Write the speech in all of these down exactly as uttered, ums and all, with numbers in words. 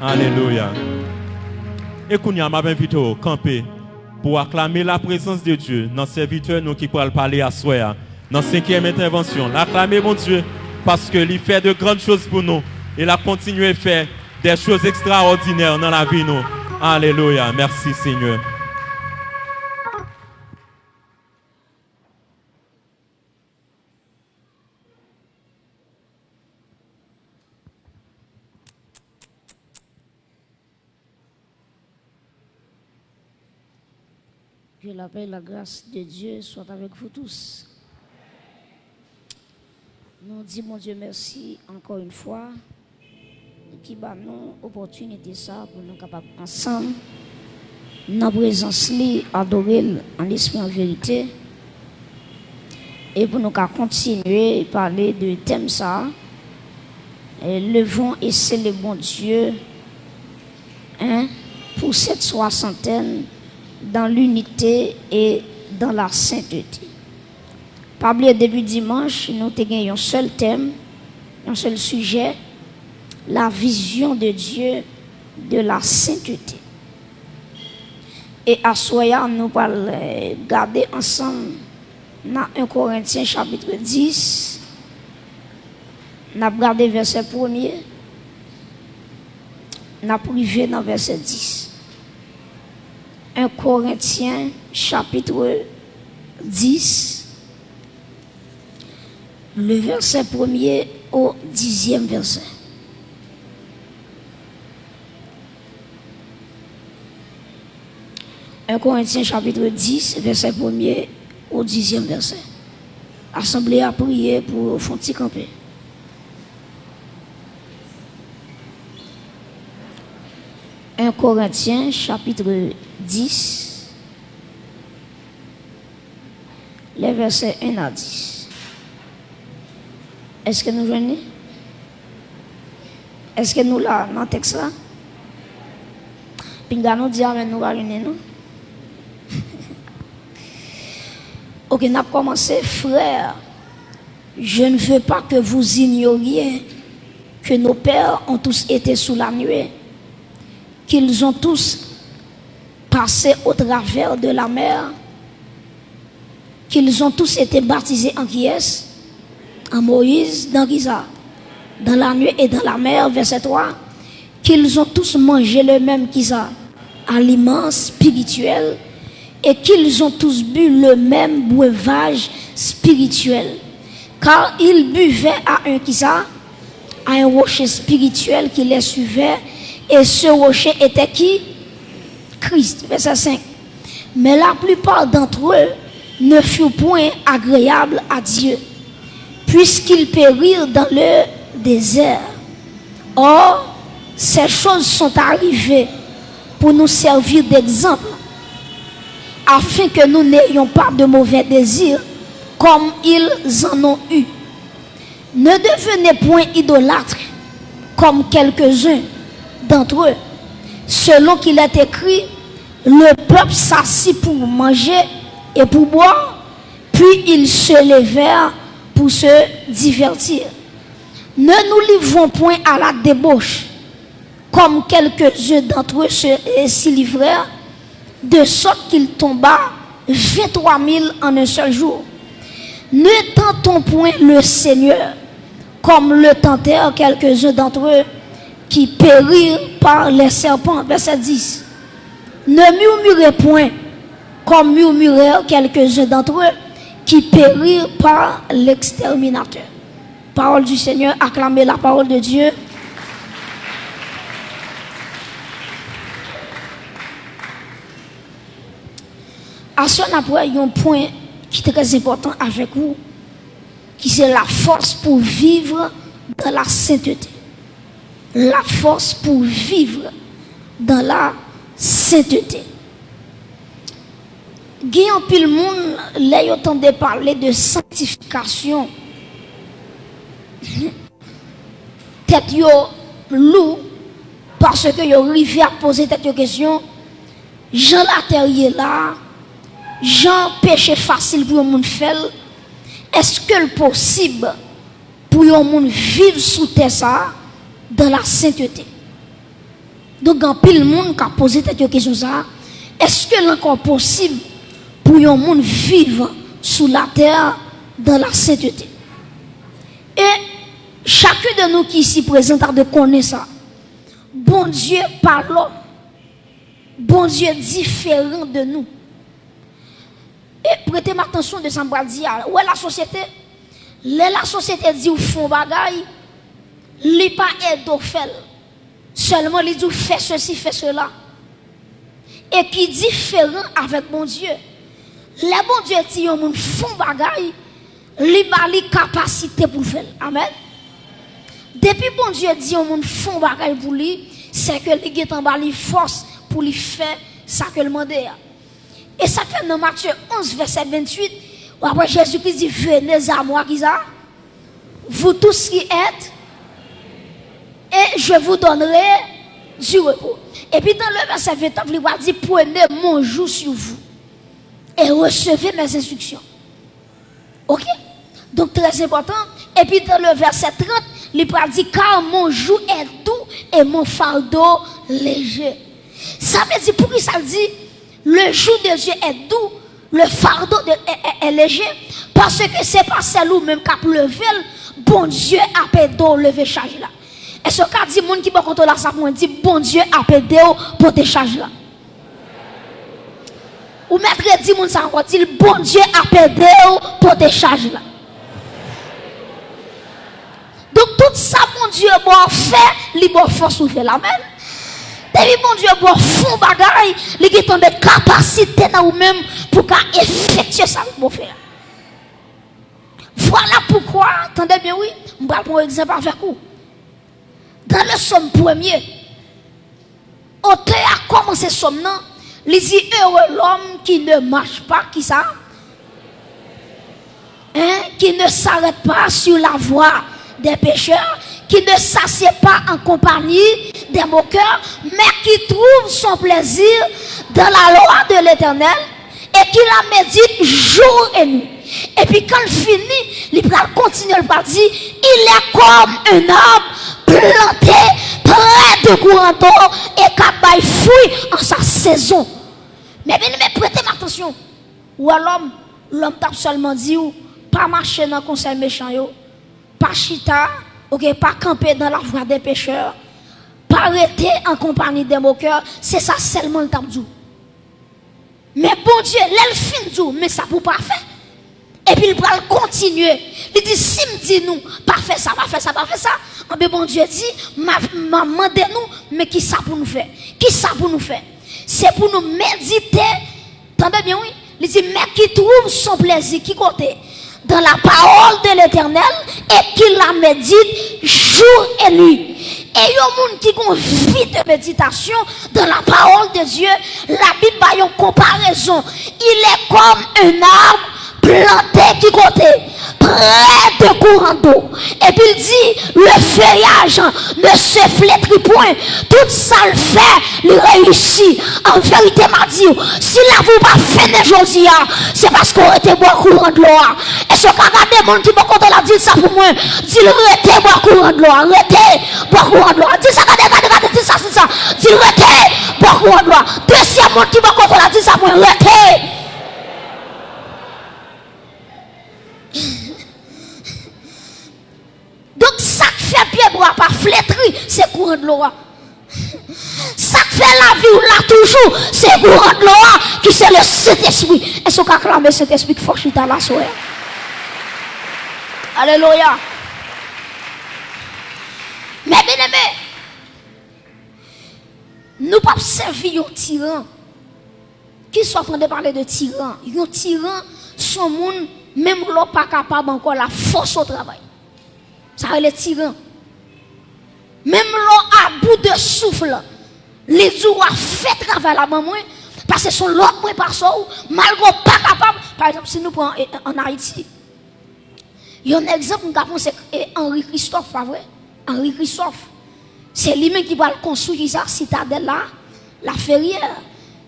Alelouya. E kounye a, m ap envite w kanpe pou w aklame laprezans de Dye nan sèvitè nou ki pral pale aswè a, nan senkyèm entèvansyon l. Aklame Bondye, paske li fè de grann choz pou nou, e l ap kontinye fè de choz ekstraòdinè nan lavi nou. Alelouya. Mèsi, Senyè. Que la paix et la grâce de Dieu soient avec vous tous. Nou di Bondye mèsi ankò yon fwa ki ba nou opòtinite sa pou nou kapab ansanm nan prezans li, adore l an lespri, an verite, e pou nou ka kontinye pale de tèm sa, eh, levons et célébrons Dieu, hein, pour cette soixantaine dans l'unité et dans la sainteté. Pa bliye, depi dimanch, nou te gen yon sèl tèm, yon sèl sijè, la vision de Dieu de la sainteté. E aswè a, nou pral, eh, gade ansanm nan en Korentyen chapit dis, n ap gade vèsè premye, n ap rive nan vèsè dis. En Korentyen chapit dis, le verset premier au dixième verset. En Korentyen chapit dis, vèsè premye o dizyèm vèsè. Asanble a priye pou yo fè yon ti kanpe. En Korentyen chapit dis, les versets un à dix. Èske nou jwenn li? Èske nou la nan tèks la? Pinga nou di amèn, nou pa jwenn li non. Ok, n ap kòmanse. Frères, je ne veux pas que vous ignoriez que nos pères ont tous été sous la nuée, qu'ils ont tous passé au travers de la mer, qu'ils ont tous été baptisés en qui est? En Moïse, dans qui ça? Dans la nuée et dans la mer, verset trois. Qu'ils ont tous mangé le même qui ça? Aliment spirituel, et qu'ils ont tous bu le même breuvage spirituel. Car ils buvaient à un qui ça? À un rocher spirituel qui les suivait, et ce rocher était qui? Christ. Verset cinq. Mais la plupart d'entre eux ne furent point agréables à Dieu, puisqu'ils périrent dans le désert. Or, ces choses sont arrivées pour nous servir d'exemple, afin que nous n'ayons pas de mauvais désirs comme ils en ont eu. Ne devenez point idolâtres comme quelques-uns d'entre eux, selon qu'il est écrit: Le peuple s'assit pour manger et pour boire, puis ils se levèrent pour se divertir. Ne nous livrons point à la débauche, comme quelques-uns d'entre eux se, euh, s'y livrèrent, de sorte qu'il tomba vingt-trois mille en un seul jour. Ne tentons point le Seigneur, comme le tentèrent quelques-uns d'entre eux, qui périrent par les serpents. Verset dix. Ne murmurez point, comme murmurèrent quelques-uns d'entre eux, qui périrent par l'exterminateur. Parole du Seigneur, acclamez la parole de Dieu. Aswè n ap wè yon pwen ki trè enpòtan avèk ou, ki se la force pour vivre dans la sainteté. La force pour vivre dans la sainteté. Gen anpil moun, lè yo tande pale de sanktifikasyon, tèt yo lou, paske yo rive ap poze tèt yo kesyon, jan latè ye la, jan peche fasil pou yon moun fè l, èske l posib pou yon moun viv sou tè sa a dans la sainteté? Donk, gen anpil moun k ap poze tèt yo kesyon sa a, èske l ankò posib pou yon moun viv sou latè dans la sainteté? E chacun de nous qui ici présent ta dwe konnen sa. Bondye pa lòm. Bondye diferan de nou. E prete m atansyon de sa m pral di a. Ou wè lasosyete? Lè lasosyete di w fè yon bagay, li pa ede w fè l. Sèlman li di w fè sesi, fè sela. E ki diferan avèk Bondye. Lè Bondye di yon moun fè yon bagay, li ba li kapasite pou l fè l. Amèn. Depi Bondye di yon moun fè yon bagay pou li, se ke li gentan ba li fòs pou li fè sa ke l mande a. E sa k fè nan Matye onz, vèsè venntuit, w ap wè Jezi Kris di, venez à moi, kisa? Vous tous qui êtes, et je vous donnerai du repos. Epi nan le vèsè venntuit, li pral di, prenez mon joug sur vous et recevez mes instructions. Oke? Donk, trè enpòtan. Epi nan le vèsè trant, li pral di, car mon joug est doux et mon fardeau léger. Sa vle di, poukisa l di, le joug de Dieu est doux, le fardeau de, est, est, est léger? Paske se pa sèl ou menm k ap leve l, Bondye ap ede w leve chaj la. Èske w ka di moun ki bò kote w la sa pou mwen, di, Bondye ap ede w pote chaj la? Ou mèt redi moun sa ankò, di l, Bondye ap ede w pote chaj la. Donk, tout sa Bondye ba w fè, li ba w fòs pou fè l. Amèn. Depi Bondye ba w fè yon bagay, li gentan met kapasite nan ou menm pou w ka efektye sa l ba w fè a. Vwala poukwa, tande byen wi, m pral pran yon egzanp avèk ou. Dans le psaume premier, otè a kòmanse sòm nan, li di, heureux l'homme qui ne marche pas, kisa? Hein, qui ne s'arrête pas sur la voie des pécheurs, qui ne s'assied pas en compagnie des moqueurs, mais qui trouve son plaisir dans la loi de l'Éternel, et qui la médite jour et nuit. Epi kan l fini, li pral kontinye, li pral di, il est comme un arbre planté près de courant d'eau et k ap bay fwi an sa sezon. Men byeneme, prete m atansyon. Ou wè lòm, lòm t ap sèlman di w, pa mache nan konsèy mechan yo, pa chita, oke, pa kanpe dans la voie des pécheurs, pa rete en compagnie des moqueurs, se sa sèlman l t ap di w. Men Bondye, lè l fin di w, men sa pou w pa fè. Epi l pral kontinye. Li di, si m di nou, pa fè sa, pa fè sa, pa fè sa, anben Bondye di, m a, m a mande nou, men kisa pou nou fè? Kisa pou nou fè? Se pou nou medite, tande byen wi, li di, mais qui trouve son plaisir, ki kote? Dans la parole de l'Éternel et qui la médite jour et nuit. E yon moun ki gon vi de méditation dans la parole de Dieu, Labib ba yon konparezon. Il est comme un arbre planté ki kote? Près de courant d'eau. Epi l di, le feuillage ne se flétrit point. Tout sa l fè, li reyisi. An verite, m a di w, si lavi w pa fennen jodi a, se paske w rete bò kouran dlo a. Èske w ka gade moun ki bò kote w la, di l sa pou mwen? Di l rete bò kouran dlo a, rete bò kouran dlo a. Di l sa, gade, gade, gade, di l sa, di l sa. Di l rete bò kouran dlo a. Dezyèm moun ki bò kote w la, di l sa pou mwen, rete. Donk, sa k fè pyebwa pa fletri, se kouran dlo a. Sa k fè lavi w la toujou, se kouran dlo a, ki se le Sentespri. Èske w ka aklame Sentespri k fò chita la aswè a? Alelouya. Men byeneme, nou p ap sèvi yon tiran. Kisa w tande pale de tiran? Yon tiran, se yon moun, menm lè w pa kapab ankò, l ap fòse w travay. Sa rele tiran. Menm lè w a bout de souf, li di w ap fè travay la ban mwen, paske se yon lòt mwen pase w, malgre w pa kapab. Pa egzanp, si nou pran, e, ann Ayiti, yon egzanp m ka pran se, e, Henri Christophe, pa vre? Henri Christophe. Se li menm ki pral konstwi kisa? Sitadèl la, Laferyè.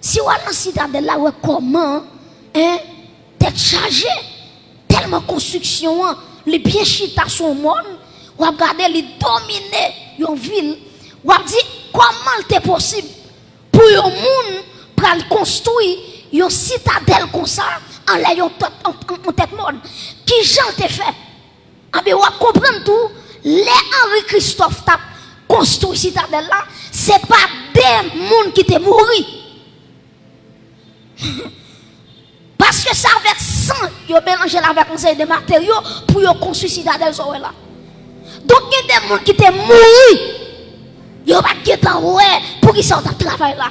Si w al nan Sitadèl la, w wè kòman, en, tèt chaje. Tèlman konstriksyon an, li byen chita sou yon mòn, w ap gade li domine yon vil. W ap di, Kòman l te posib pou yon moun pral konstwi yon sitadèl konsa anlè yon tèt, yon, yon, yon tèt mòn? Ki jan l te fè? Anben, w ap konprann tou, lè Henri Christophe t ap konstwi sitadèl la, se pa de moun ki te mouri. Paske se avèk san yo melanje l avèk yon seri de materyo pou yo konstwi sitadèl sa w wè la. Donk, gen de moun ki te mouri, yo pa t gentan wè poukisa yo t ap travay la.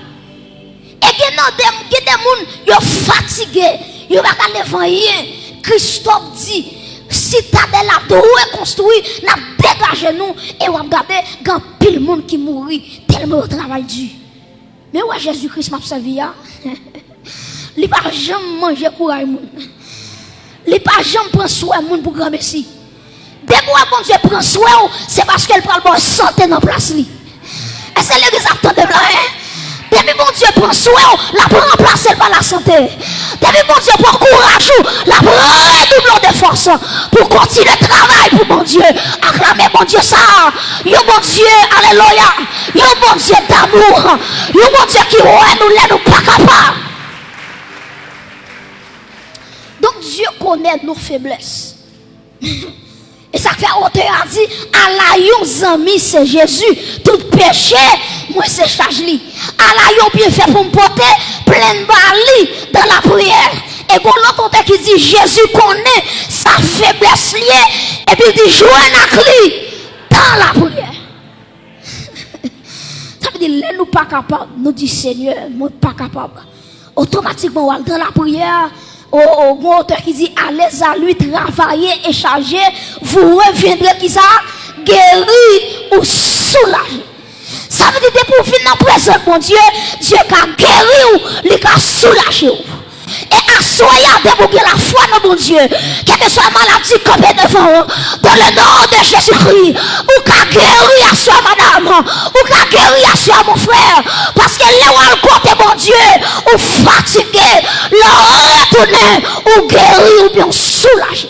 E gen nan de, gen de moun, yo fatige, yo pa ka leve anyen. Christophe di, sitadèl la dwe konstwi, n ap degaje nou, e w ap gade, gen anpil moun ki mouri, tèlman yo travay di. Men wè Jezi Kris m ap sèvi a, li pa janm manje kouray moun. Li pa janm pran swè moun pou granmesi. Depi w wè Bondye pran swè w, se paske l pral ba w sante nan plas li. Èske legliz ap tande m la, en? Depi Bondye pran swè w, l ap ranplase l pa lasante. Depi Bondye pran kouraj ou, l ap redouble w de fòs pou w kontinye travay pou Bondye. Aklame Bondye sa a. Yon Bondye, alelouya, yon Bondye damou, yon Bondye ki wè nou lè nou pa kapab. Donk, Dye konnen nou feblès. E sa k fè otè a di, ala yon zanmi se Jezi, tout peche mwen se chaj li. Ala yon byenfè pou m pote, plenn ba li dan lapriyè. E gon lòt otè ki di, Jezi konnen sa feblès li ye, epi l di, jwenn ak li dan lapriyè. Sa vle di, lè nou pa kapab, nou di, Senyè, mwen pa kapab. Otomatikman, w al dan lapriyè. O, o, gon otè ki di, allez à lui, travaillez et chargez, vous reviendrez, kisa? Guéri ou soulagé. Sa vle di, depi w vin nan prezans Bondye, Dye ka geri w, li ka soulaje w. E aswè a, depi w gen lafwa nan Bondye, kèlkeswa maladi kanpe devan w, dans le nom de Jésus-Christ, ou ka geri aswè, madanm, ou ka geri aswè, mon frè, paske lè w al kote Bondye, ou fatige, lè w retounen, ou geri oubyen w soulaje.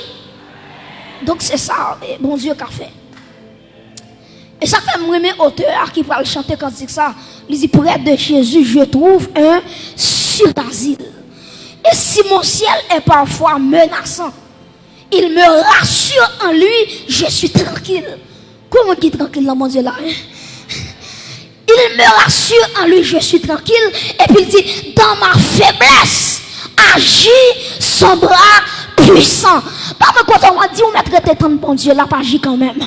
Donk, se sa, eh, Bondye ka fè. E sa k fè m renmen otè a ki pral chante kantik sa. Li di, près de Jésus, je trouve un sûr asile. Et si mon ciel est parfois menaçant, il me rassure en lui, je suis tranquille. Kou moun ki trankil nan Bondye la, en? Il me rassure en lui, je suis tranquille. Epi l di, dans ma faiblesse, agit son bras puissant. Pa mwen kote w ap di, ou mèt rete tann Bondye, l ap aji kanmenm.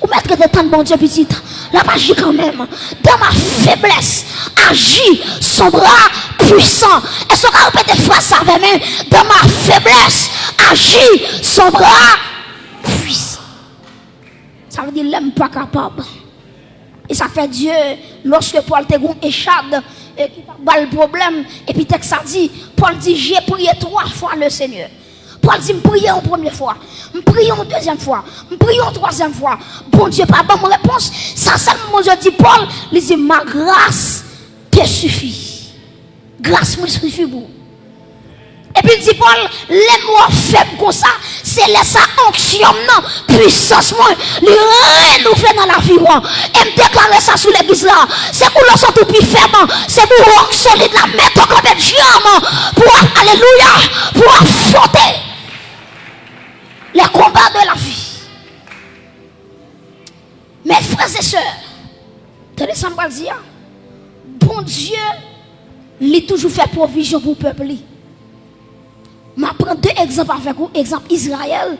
Ou mèt rete tann Bondye, pitit, l ap aji kanmenm. Dans ma faiblesse, agit son bras puissant. Èske w ka repete fraz sa avè m? Dans ma faiblesse, agit son bras puissant. Sa vle di, lè m pa kapab. E sa fè Dye, lòske Pòl te gon echad, e ki t ap ba l pwoblèm, epi tèks sa di, Pòl di, j'ai prié trois fois le Seigneur. Pòl di, m priye yon premye fwa, m priye yon dezyèm fwa, m priye yon twazyèm fwa. Bondye pa ban m repons. Sa sèlman Bondye di Pòl, li di, ma grâce te suffit. Gras mwen sifi pou ou. Epi l di Pòl, lè m wè w fèb konsa, se lè sa onksyon m nan, pwisans mwen, li renouvle nan lavi w. E m deklare sa sou legliz la. Se pou lè w santi w pi fèb, se pou wòk solid la mete w kanpe dyanm pou w ap, alelouya, pou w ap afwonte les combats de la vie. Men frè e sè, tande sa m pral di a. Bondye, li toujou fè pwovizyon pou pèp li. M ap pran de egzanp avèk ou, egzanp Izrayèl,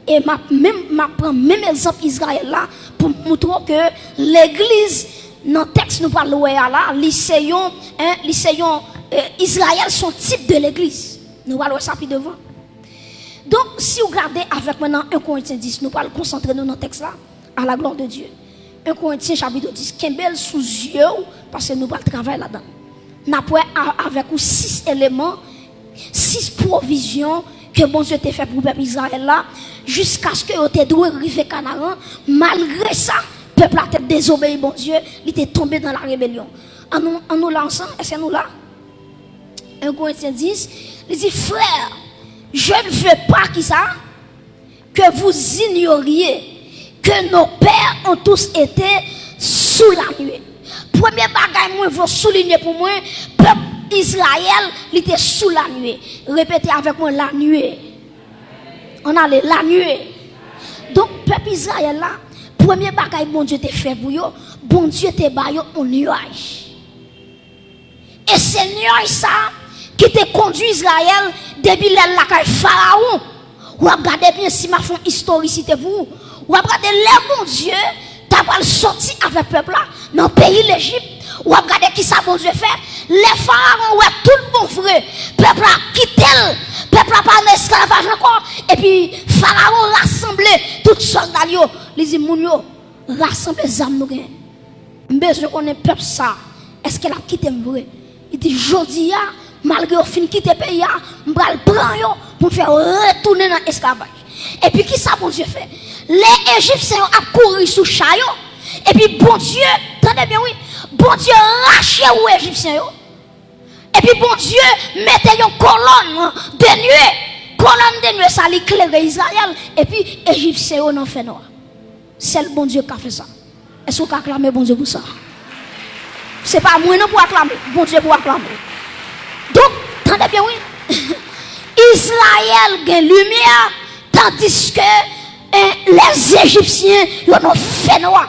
e m ap menm, m ap pran menm egzanp Izrayèl la pou m moutre w ke legliz nan tèks nou pral wè a la, li se yon, en, li se yon, eh, Izrayèl se yon tip de legliz. Nou pral wè sa pi devan. Donk, si w gade avèk mwen nan en Korentyen dis, nou pral konsantre nou nan tèks la, à la gloire de Dieu. En Korentyen chapit dis, kenbe l sou zye w, paske nou pral travay ladan l. N ap wè a-, avèk ou sis eleman, sis pwovizyon ke Bondye te fè pou pèp Izrayèl la, jiskaske yo te dwe rive Kanaran. Malgre sa, pèp la te dezobeyi Bondye, li te tonbe nan la rebelyon. An nou, an nou la ansanm? Èske nou la? En Korentyen dis, li di, frères, je ne veux pas, kisa? Que vous ignoriez que nos pères ont tous été sous la nuée. Premye bagay mwen vle w soulinye pou mwen, pèp Izrayèl, li te sou lanwit. Repete avèk mwen, lanwit. Ann ale, lanwit. Donk, pèp Izrayèl la, premye bagay Bondye te fè pou yo, Bondye te ba yo yon nyaj. E se nyaj sa a ki te kondui Izrayèl depi lè l lakay Farawon. W ap gade byen si m ap fè yon istorisite pou ou. W ap gade lè Bondye ta pral sòti avèk pèp la nan peyi Lejip, w ap gade kisa Bondye fè. Lè Farawon wè tout bon vre, pèp la kite l, pèp la pa nan esklavaj ankò, epi Farawon rasanble tout sòlda l yo. Li di moun yo, rasanble zam nou genyen. M bezwen konnen pèp sa, èske l ap kite m vre? Li di, jodi a, malgre yo fin kite peyi a, m pral pran yo pou m fè yo retounen nan esklavaj. Epi kisa Bondye fè? Lè Ejipsyen yo ap kouri sou cha yo, epi Bondye, tande byen wi, Bondye rache wou Ejipsyen yo, epi Bondye mete yon kolòn de nwe, kolòn de nwe sa li klere Izrayèl, epi Ejipsyen yo nan fènwa. Sèl Bondye k ka fè sa. Èske w ka aklame Bondye pou sa? Se pa mwen non pou aklame, Bondye pou aklame. Donk, tande byen wi. Izrayèl gen limyè, tandiske, eh, lèzejipsyen yo nan fènwa.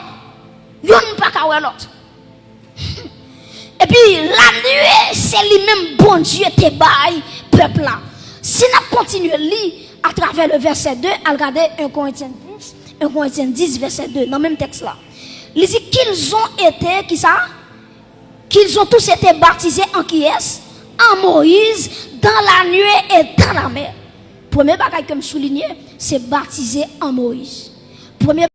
Youn pa ka wè lòt. Epi, lanwit, se li menm Bondye te bay pèp la. Si n ap kontinye li atravè le vèsè de, al gade en Korentyen dis, en Korentyen dis, vèsè de, nan menm tèks la. Li di, qu'ils ont été, kisa? Qu'ils ont tous été baptisés en qui est? En Moïse, dans la nuée et dans la mer. Premye bagay ke m soulinye, se batize an Moyiz. Premye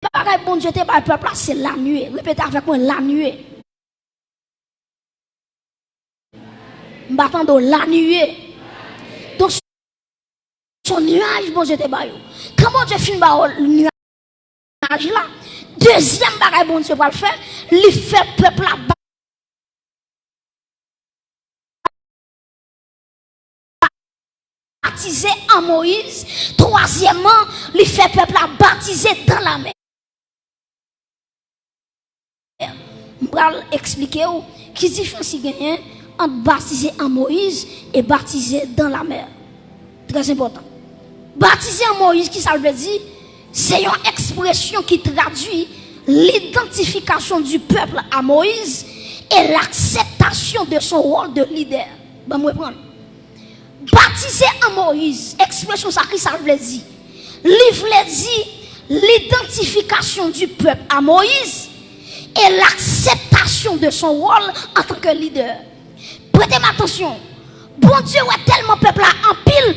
bagay Bondye te bay pèp la, se lanwit. Repete avèk mwen, lanwit. M pa tande w, lanwit. Donk, se yon nyaj Bondye te ba yo. Kan Bondye fin ba yo nyaj la, dezyèm bagay Bondye pral fè, li fè pèp la batize an Moyiz. Twazyèmman, li fè pèp la batize dan lamè. M pral eksplike w ki diferans ki genyen ant batize an Moyiz e batize dan lamè. Trè enpòtan. Batize an Moyiz, ki sa l vle di? Se yon ekspresyon ki tradui l'identification du peuple à Moïse et l'acceptation de son rôle de leader. Ban m reprann. Batize an Moyiz, ekspresyon sa, ki sa l vle di? Li vle di l'identification du peuple à Moïse et l'acceptation de son rôle en tant que leader. Prete m atansyon. Bondye wè tèlman pèp la anpil,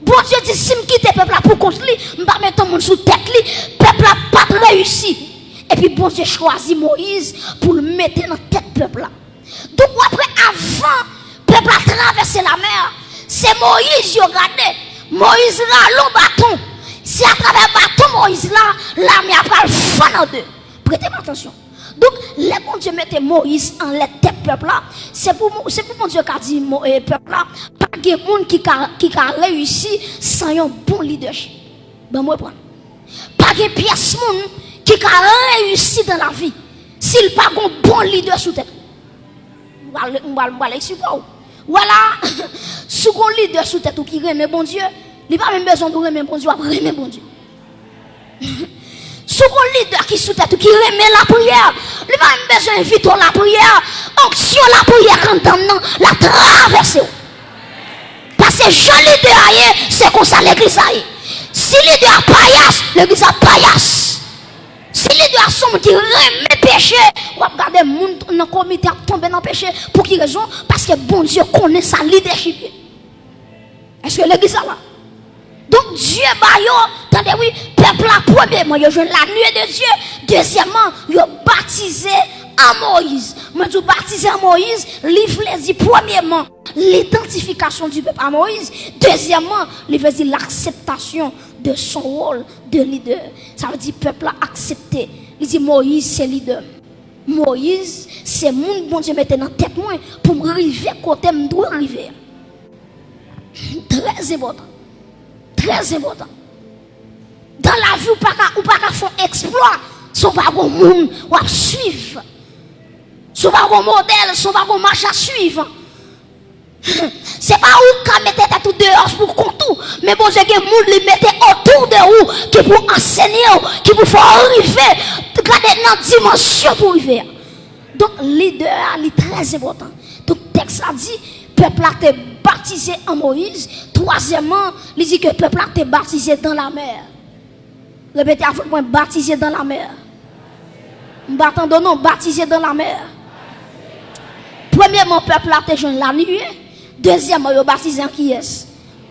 Bondye di, si m kite pèp la pou kont li, m pa mete yon moun sou tèt li, pèp la p ap reyisi. Epi Bondye chwazi Moyiz pou l mete nan tèt pèp la. Donk, w ap wè, avan pèp la travèse lamè a, se Moyiz yo gade. Moyiz rale yon baton. Se atravè baton Moyiz la, lamè a pral fann an de. Prete m atansyon. Donk, lè Bondye mete Moyiz anlè tèt pèp la, se pou, se pou Bondye ka di Mo-, eh, pèp la, pa gen moun ki ka, ki ka reyisi san yon bon lidèchip. Ban m reprann. Pa gen pyès moun ki ka reyisi dan lavi si l pa gon bon lidè sou tèt li. M pral, m pral, m pral eksplike w. Vwala, si w gon lidè sou tèt ou ki renmen Bondye, li pa menm bezwen pou renmen Bondye, w ap renmen Bondye. Si w gon lidè ki sou tèt ou ki renmen lapriyè, li pa menm bezwen envite w lapriyè. Onksyon lapriyè k anndan m nan, l ap travèse w. Paske jan lidè a ye, se konsa legliz la ye. Si lidè a payas, legliz la payas. Si lidè a se yon moun ki renmen peche, w ap gade moun nan komite ap tonbe nan peche. Pou ki rezon? Paske Bondye konnen sa lidèchip ye. Èske legliz la la? Donk, Dye ba yo, tande wi, pèp la, premyeman, yo jwenn la nuée de Dieu. Dezyèmman, yo batize an Moyiz. Mwen di w, batize an Moyiz, li vle di, premyeman, l'identification du peuple à Moïse. Dezyèmman, li vle di l'acceptation de son rôle de leader. Sa vle di, pèp la aksepte. Li di, Moyiz se lidè m. Moyiz se moun Bondye mete nan tèt mwen pou m rive kote m dwe rive a. Trè enpòtan. Trè enpòtan. Dan lavi, ou pa ka, ou pa ka fè yon eksplwa si w pa gon moun w ap swiv. Si w pa gon modèl, si w pa gon mach a swiv, se pa ou k ka mete tèt ou deyò pou kont ou, men Bondye gen moun li mete otou de ou ki pou ansenye w, ki pou fè w rive, gade nan dimansyon pou w rive a. Donk, lidè a, li trè enpòtan. Donk, tèks la di, pèp la te batize an Moyiz. Twazyèmman, li di ke pèp la te batize dan lamè. Repete avèk mwen, batize dan lamè. M pa tande w non, batize dan lamè. Premyèman, pèp la te jwenn lanivye. Dezyèmman, yo batize an kiyès?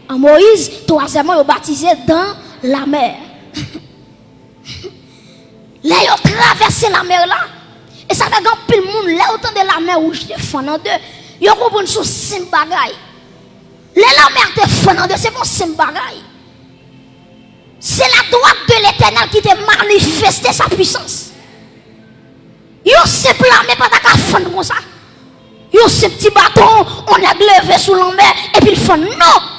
An Moyiz. Twazyèmman, yo batize dan lamè. Lè yo travèse lamè la, e sa fè gen anpil moun, lè yo tande lamè wouj te fann an de, yo konprann se yon senp bagay. Lè lamè a te fann an de, se pa yon senp bagay. Se la droite de l'Éternel ki te manifeste sa pwisans. Yon senp lame pa ta ka fann konsa. Yon senp ti baton, yon nèg leve sou lanmè, epi l fann. Non!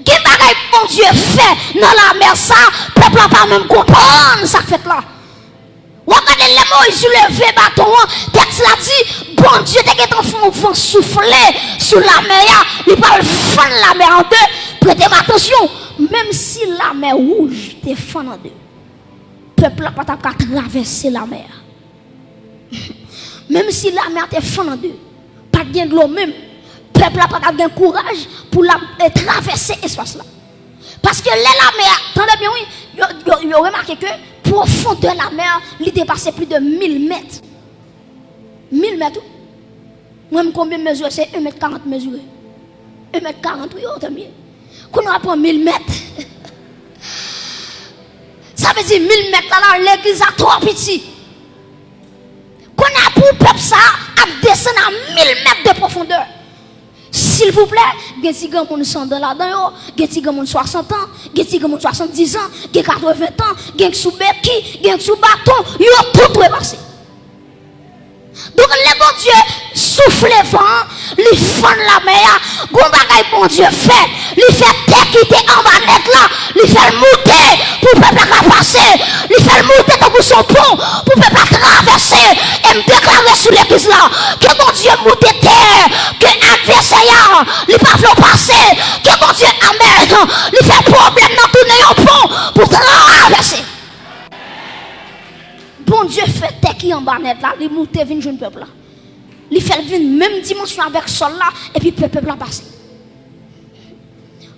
Gen bagay Bondye fè nan lamè sa, pèp la pa menm konprann sa k fèt la. W ap gade lè Moyiz leve baton an, tèks la di, Bondye te gentan fè yon van soufle sou lamè a, li pral fann lamè an de. Prete m atansyon, menm si lamè wouj te fann an de, pèp la pa t ap ka travèse lamè a. Menm si lamè a te fann an de, pa t gen dlo menm, pèp la pa t ap gen kouraj pou l ap, eh, travèse espas la. Paske lè lamè a, tande byen wi, yo, yo, yo remake ke pwofondè lamè a, li depase plis de mil mèt. Mil mèt wi. Mwen, m konbyen m mezire? Se en mèt karant m mezire. En mèt karant wi, otè m ye. Kounye a pran mil mèt. Sa vle di mil mèt la, la, legliz la twò piti. Kounye a pou pèp sa a ap desann a mil mèt de pwofondè. Silvouplè, gen ti granmoun san dan ladan yo, gen ti granmoun swasant an, gen ti granmoun swasanndis an, gen katreven tan, gen k sou beki, gen k sou baton, yo tout dwe pase. Donk, lè Bondye soufle van an, li fann lamè a, gon bagay Bondye fè, li fè tè ki te anba nèt la, li fè l moute pou pèp la ka pase, li fè l moute tankou se yon pon pou pèp la travèse. E m deklare sou legliz la, ke Bondye moute tè ke advèsè a, li pa vle w pase, ke Bondye, amèn, li fè pwoblèm nan tounen yon pon pou travèse. Bondye fè tè ki anba nèt la, li moute vin jwenn pèp la. Li fè l vin menm dimansyon avèk sòl la, epi pèp, pèp la pase.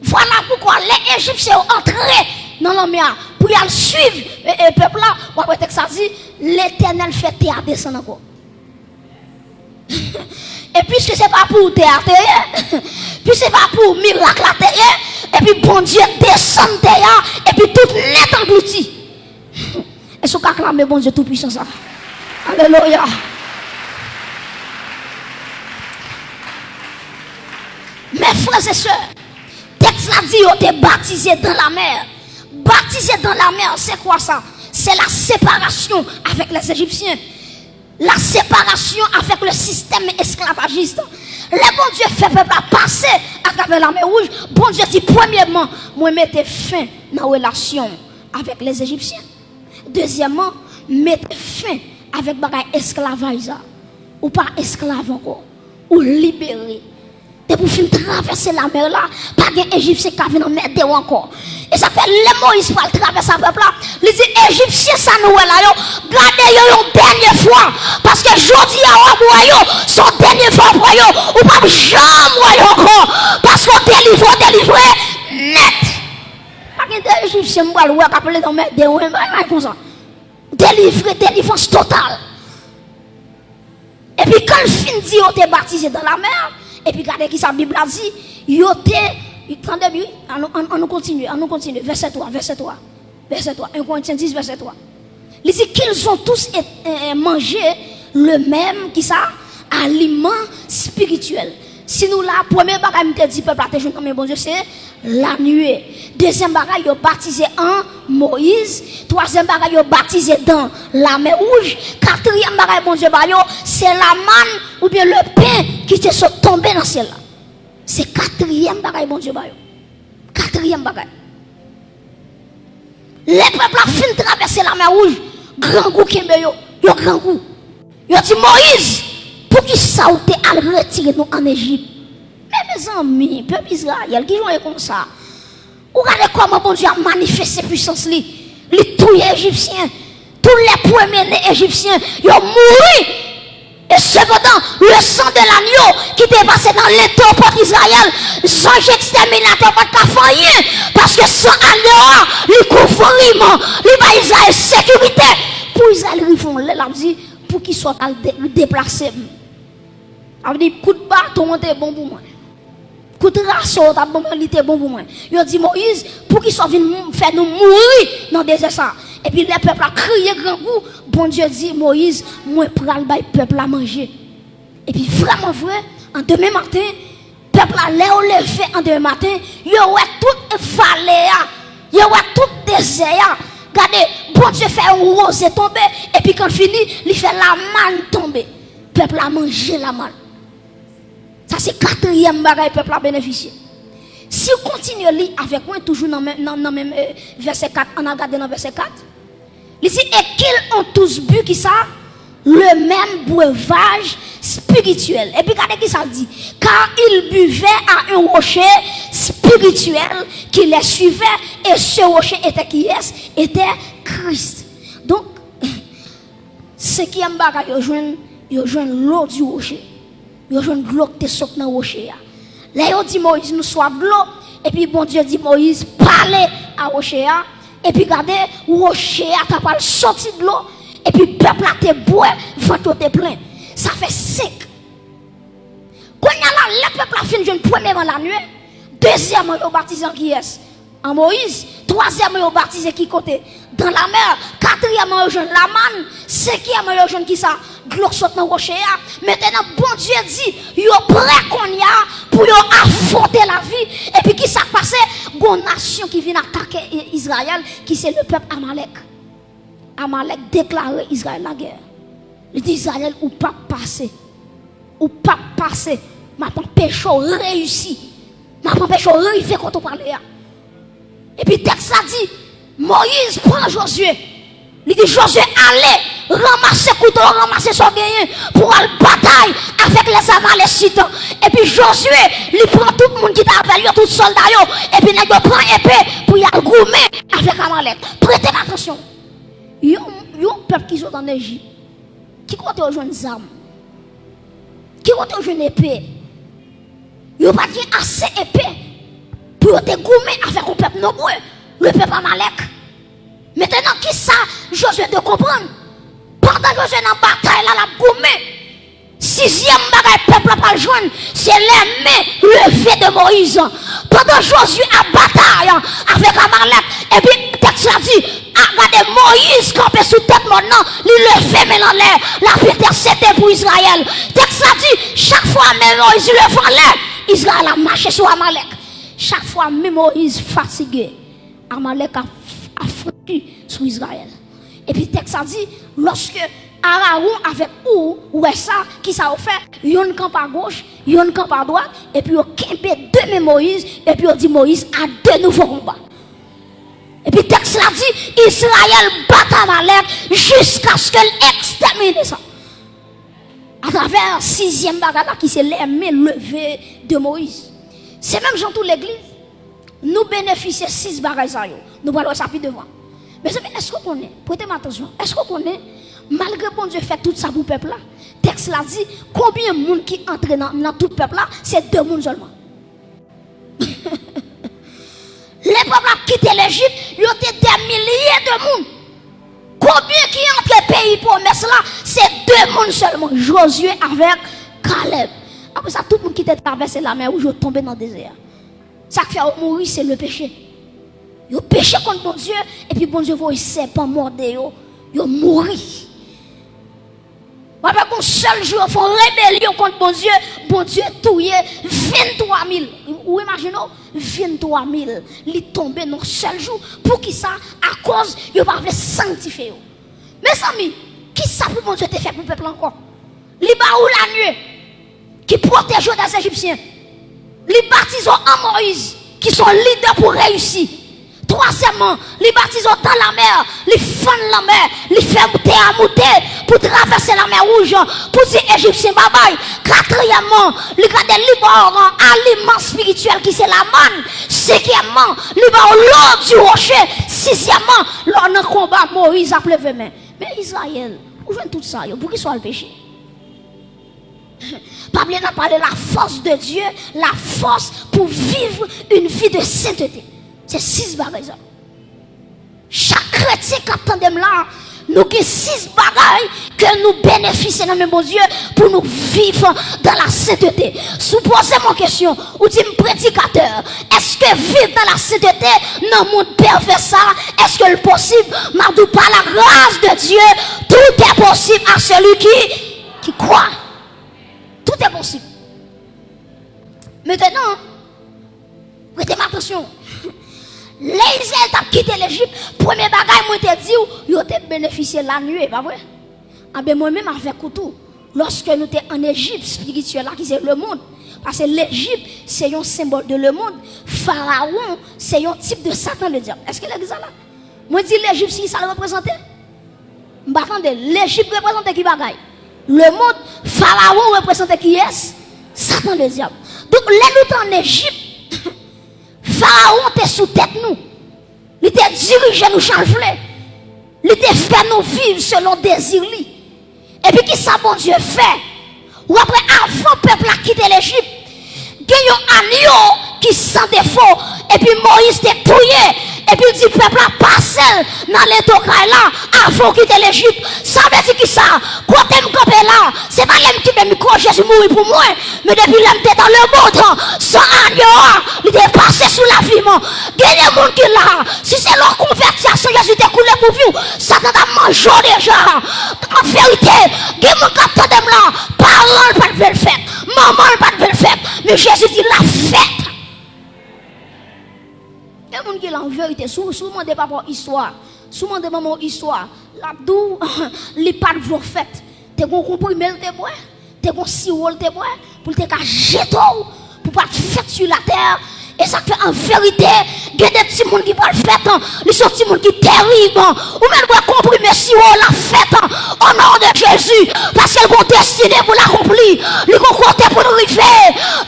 Vwala poukwa lè Ejipsyen yo antre nan lanmè a pou y al swiv, e, e, pèp la, w ap wè tèks la di, Letènèl fè tè a desann ankò. E piske se pa pou ou tè a te ye, piske se pa pou ou mirak la te ye, epi Bondye desann tè a, epi tout nèt anglouti. Èske w ka aklame Bondye Toupwisan sa? Alelouya! Mes frères et sœurs, tèks la di yo te batize dan lamè. Batize dan lamè, se kwa sa? Se la separasyon avèk lèzejipsyen. La separasyon avèk le sistèm esklavajis. Lè Bondye fè pèp la pase atravè lamè wouj, Bondye di, premyèman, mwen mete fen nan relasyon avèk lèzejipsyen. Dezyèmman, mete fen avèk bagay esklavaj sa. Ou pa esklav ankò. Ou libere. Depi w fin travèse lamè la, pa gen Ejipsyen k ka vin anmède w ankò. E sa fè lè Moyiz pral travèse a pèp la, li di, Ejipsyen sa nou wè la yo, gade yo yon dènye fwa, paske jodi a w ap wè yo, se yon dènye fwa w ap wè yo, ou p ap janm wè yo ankò, paske w delivre, w delivre nèt. Pa gen de Ejipsyen m pral wè k ap lete anmède w, men bagay konsa. Delivre, delivrans total. Epi kan l fin di yo te batize dan lamè, epi gade kisa Bib la di, yo te, tande byen, ann, ann, ann nou kontinye, ann nou kontinye, vèsè twa, vèsè twa, vèsè twa, en Korentyen dis, vèsè twa. Li di, qu'ils ont tous et, et, et mangé le même, kisa? Aliment spirituel. Si nou la, premye bagay m te di pèp la te jwenn nan men Bondye, se lanivye. Dezyèm bagay, yo batize an Moyiz. Twazyèm bagay, yo batize dan lamè wouj. Katriyèm bagay Bondye ba yo, se lamann oubyen le pen ki te sot tonbe nan syèl la. Se katriyèm bagay Bondye ba yo. Katriyèm bagay. Lè pèp la fin travèse lamè wouj, grangou kenbe yo. Yo grangou. Yo di Moyiz, poukisa w te al retire nou ann Ejip? Men mezanmi, pèp Izrayèl, kijan w ye konsa? Ou gade kòman Bondye ap manifeste pwisans li. Li touye Ejipsyen. Tout lè premye ne Ejipsyen, yo mouri. E sepandan, le sang de l'agneau ki te pase nan lentèpòt Izrayèl, zanj ekstèminatè pa t ka fè anyen. Paske san agneau a, li kouvri m, li bay Izrayèl sekirite. Pou Izrayèl rive yon lè, l ap di, poukisa w t al de- deplase m? Sa vle di, kout baton an te bon pou mwen. Kout raso yo t ap ban mwen, li te bon pou mwen. Yo di Moyiz, poukisa w vin mou- fè nou mouri nan dezè sa a? Epi lè pèp la kriye grangou, Bondye di Moyiz, mwen pral bay pèp la manje. Epi vrèman vre, an demen maten, pèp la, lè yo leve an demen maten, yo wè tout vale a, yo wè tout dezè a. Gade, Bondye fè yon woze tonbe, epi kan fini, li fè lamann tonbe. Pèp la manje lamann. Sa se katriyèm bagay pèp la benefisye. Si w kontinye li avèk mwen, toujou nan men, nan, nan menm, eh, vèsè kat, ann al gade nan vèsè kat. Li di, et qu'ils ont tous bu, ki sa? Le même breuvage spirituel. Epi gade ki sa l di. Car ils buvaient à un rocher spirituel qui les suivait, et ce rocher était qui est? Était Christ. Donk, senkyèm bagay yo jwenn, yo jwenn l'eau du rocher. Yo jwenn dlo ki te sot nan woche a. Lè yo di Moyiz, nou swaf dlo, epi Bondye di Moyiz, pale a woche a, epi gade, woche a ta pral soti dlo, epi pèp la te bwè, vant yo te plen. Sa fè senk. Kounye a la, lè pèp la fin jwenn premyèman lanwit, dezyèmman yo batize an kiyès? An Moyiz. Twazyèmman yo batize ki kote? Dan lamè. Katriyèmman yo jwenn lamann. Senkyèmman yo jwenn kisa? Dlo k sot nan woche a. Mentenan Bondye di yo prè kounye a pou yo afwonte lavi. Epi kisa k pase? Gon nasyon ki vin atake I- Izrayèl, ki se le pèp Amalèk. Amalèk deklare Izrayèl lagè. Li di Izrayèl, ou p ap pase. Ou p ap pase. M ap anpeche w reyisi. M ap anpeche w rive kote w prale a. Epi tèks la di, Moyiz pran Jozye. Li di Jozye, ale, ranmase kouto, ranmase sa w genyen pou w al batay avèk lèzamalésit. Epi Jozye, li pran tout moun ki t avè l yo, tout sòlda yo, epi nèg yo pran epe pou y al goumen avèk Amalèk. Prete m atansyon. Yon, yon pèp ki sot ann Ejip, ki kote yo jwenn zam? Ki kote yo jwenn epe? Yo pa t gen ase epe pou yo te goumen avèk yon pèp nonbre, le pèp Amalèk. Mentenan, kisa Jozye te konprann? Pandan Jozye nan batay la, l ap goumen, sizyèm bagay pèp la pral jwenn, se les mains levées de Moïse. Pandan Jozye ap batay avèk Amalèk, epi tèks la di, a, gade, Moyiz kanpe sou tèt mòn nan, li leve men l anlè, l ap entèsede pou Izrayèl. Tèks la di, chak fwa men Moyiz leve anlè, Izrayèl ap mache sou Amalèk. Chak fwa men Moyiz fatige, Amalèk ap, ap franchi sou Izrayèl. Epi tèks la di, lòske Arawon avèk Ou wè sa, kisa yo fè? Yonn kanpe agoch, yonn kanpe adwat, epi yo kenbe de men Moyiz, epi yo di Moyiz, à de nouveaux combats. Epi tèks la di, Izrayèl bat Amalèk jiskaske l ekstèmine sa. Atravè sizyèm bagay la ki se les mains levées de Moïse. Se menm jan tou legliz, nou benefisye sis bagay sa yo. Nou pral wè sa pi devan. Mezanmi, èske w konnen? Prete m atansyon. Èske w konnen, malgre Bondye fè tout sa pou pèp la, tèks la di, konbyen moun ki antre nan, nan tout pèp la? Se de moun sèlman. Lè pèp la ap kite Lejip, yo te dè milye de moun. Konbyen ki antre peyi pwomès la? Se de moun sèlman, Jozye avèk Kalèb. Apre sa, tout moun ki te travèse Lamè Wouj yo tonbe nan dezè a. Sa k fè yo mouri, se le peche. Yo peche kont Bondye, epi Bondye voye sèpan mòde yo, yo mouri. W ap wè gon sèl jou yo fè yon rebelyon kont Bondye, Bondye touye venntwa mil. Ou imajine w, venntwa mil. Li tonbe nan sèl jou. Poukisa? Akoz yo pa vle sanktifye yo. Mezanmi, kisa pou Bondye te fè pou pèp la ankò? Li ba ou lanwit ki pwoteje w dè Ejipsyen. Li batize w an Moyiz, ki se yon lidè pou reyisi. Twazyèmman, li batize w dan lamè, li fann lanmè, li fè tè a moute, pou travèse Lamè Wouj, pou di Ejipsyen babay. Katriyèmman, li gade li ba w aliman espirityèl ki se lamàn. Senkyèmman, li ba w lo di woche. Sizyèmman, lè w nan konba, Moyiz ap leve men. Men Izrayèl, ou jwenn tout sa yo, poukisa w al peche? Pa bliye n ap pale la force de Dieu, la force pour vivre une vie de sainteté. Se sis bagay sa. Chak kretyen k ap tande m la, nou gen sis bagay ke nou benefisye nan men Bondye pou nou viv dans la sainteté. Si w poze m yon kesyon, ou di m, predikatè, èske viv dans la sainteté nan mond pèvè sa, èske l posib? M ap di w, par la grâce de Dieu, tout est possible à celui qui, qui croit. Tout est possible. Mentnan, prete m atansyon. Lè Izrayèl t ap kite Lejip, premye bagay mwen te di w, yo te benefisye lanwit, pa vre? Anben, mwen menm avèk ou tou, lòske nou te ann Ejip espirityèl la, ki se lemonn, paske Lejip se yon senbòl de lemonn, Farawon se yon tip de Satan ledyab. Èske legliz la la? Mwen di Lejip, si sa l reprezante? M pa tande. Lejip reprezante ki bagay? Lemonn. Farawon reprezante kiyès? Satan ledyab. Donk, lè nou te ann Ejip, Farawon te sou tèt nou. Li te dirije nou jan l vle. Li te fè nou viv selon dezi li. Epi kisa Bondye fè? W ap wè, avan pèp la kite Lejip, gen yon anyo ki san defo, epi Moyiz te touye, epi l di pèp la, pase l nan leto kay la avan w kite Lejip. Sa vle di kisa? Kote m kanpe la, se pa lè m kenbe mikwo Jezi mouri pou mwen, men depi lè m te nan lemonn, san anyo a, li te pase sou lavi m. Gen de moun ki la, si se lè w konvèti a san Jezi te koule pou vi w, Satan t ap manje w deja. An verite, gen moun k ap tande m la, paran l pa t vle l fèt, manman l pa t vle l fèt, men Jezi di l ap fèt. Gen moun ki la, an verite, si w, si w mande papa w istwa, si w mande manman w istwa, l ap di w li pa t vle w fèt. Te gen yon konprime l te bwè, te gen yon siwo l te bwè, pou l te ka jete w, pou w pa t fèt sou latè. E sa k fè, an verite, gen de timoun ki pral fèt, li se yon timoun ki terib. Ou menm bwè konprime siwo, l ap fèt, o non de Jezi, paske l gen yon destine pou l akonpli, li gen yon kote pou l rive.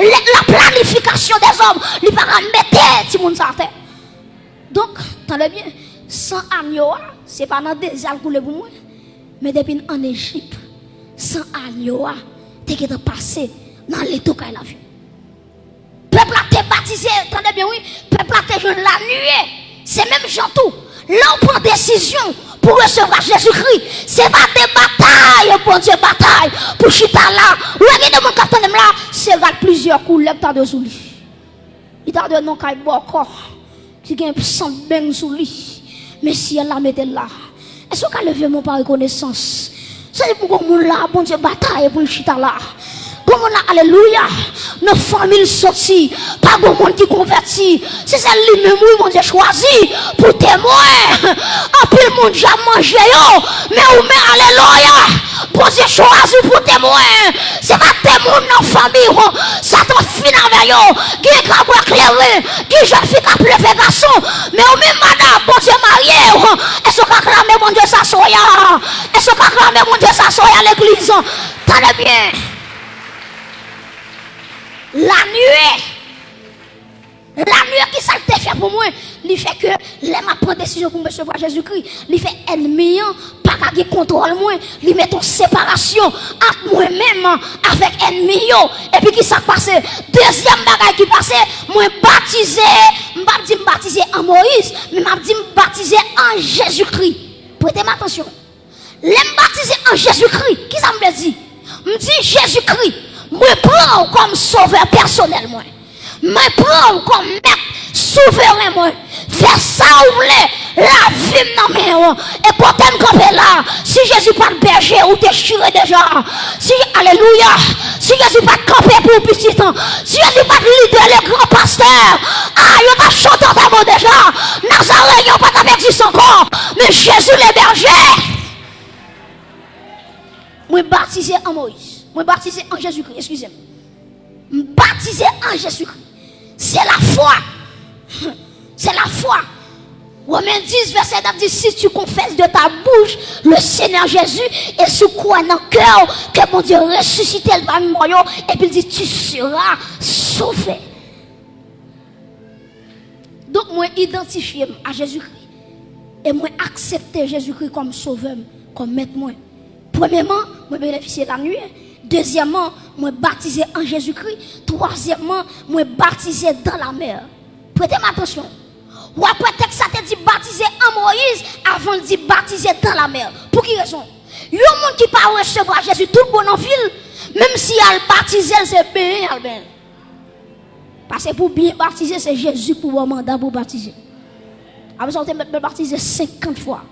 La planifikasyon dèzòm, li pa ka mete timoun sa atè. Donk, tande byen, san anyo a, se pa nan deza l koule pou mwen, men depi n ann Ejip, san anyo a te gentan pase nan leto kay lavi. Pèp la te batize, tande byen wi, pèp la te jwenn lanwit. Se menm jan tou, lè w pran desizyon pou resevwa Jezikri, se pa de batay Bondye batay pou chita la. Ou wè gen de moun k ap tande m la, se rad plizyè koulè k ta dwe sou li. Li ta dwe nan kay bòkò ki gen sant beng sou li. Men syèl la mete l la. Èske w ka leve men w pa rekonesans? Se pou gon moun la, Bondye batay pou l chita la. Gon moun la, alelouya, nan fanmi l soti, pa gon moun ki konvèti. Se sèl li menm, wi, Bondye chwazi pou temwen. Anpil moun djab manje yo, men ou men, alelouya, Bondye chwazi pou temwen. Se pa de moun nan fanmi w Satan fin avè yo. Gen ka bwè kleren, gen jèn fi k ap leve gason. Men ou menm madanm, Bondye marye w. Èske w ka aklame Bondye sa soya? Èske w ka aklame Bondye sa soya, legliz? Tande byen. Lanwit. Lanwit, kisa l te fè pou mwen? Li fè ke lè m ap pran desizyon pou m resevwa Jezikri, li fè ènmi an pa ka gen kontwòl mwen. Li mete yon separasyon ant mwen menm avèk ènmi yo. Epi kisa k pase? Dezyèm bagay ki pase, mwen batize, m p ap di m batize an Moyiz, men m ap di m batize an Jezikri. Prete m atansyon. Lè m batize an Jezikri, kisa m vle di? M di, Jezikri, mwen pran w kòm sovè pèsonèl mwen. Mwen pran w kòm mèt souveren mwen. Fè sa w vle, lavi m nan men w. E kote m kanpe la, si Jezi pa t bèje, ou te chire deja. Si, alelouya, si Jezi pa t kanpe pou w pitit, si Jezi pa t lidè, le gran pastè, a, yo t ap chante antre mwen deja. Nazarenyen yo pa t ap egziste ankò. Men Jezi le bèje. Mwen batize an Moyiz. Mwen batize an Jezikri, eskize m. M batize an Jezikri. Se lafwa. Se lafwa. Romains dix, verset neuf dit, si tu confesses de ta bouche le Seigneur Jésus et si tu crois dans ton cœur que Bondye resisite l pami mò yo, epi l di, tu seras sauvé. Donk, mwen idantifye m a Jezikri e mwen aksepte Jezikri kòm sovè m, kòm mèt mwen. Premyèman, mwen benefisye lanwi. Dezyèmman, mwen batize an Jezikri. Twazyèmman, mwen batize dans la mer. Prete m atansyon. W ap wè tèks la te di batize an Moyiz avan l di batize dans la mer. Pou ki rezon? Yon moun ki pa resevwa Jezi tout bon nan vi l, menm si y al batize l, se benyen y al benyen l. Paske pou byen batize, se Jezi k pou ba w manda pou w batize. Apre sa, ou te mèt batize senkant fwa.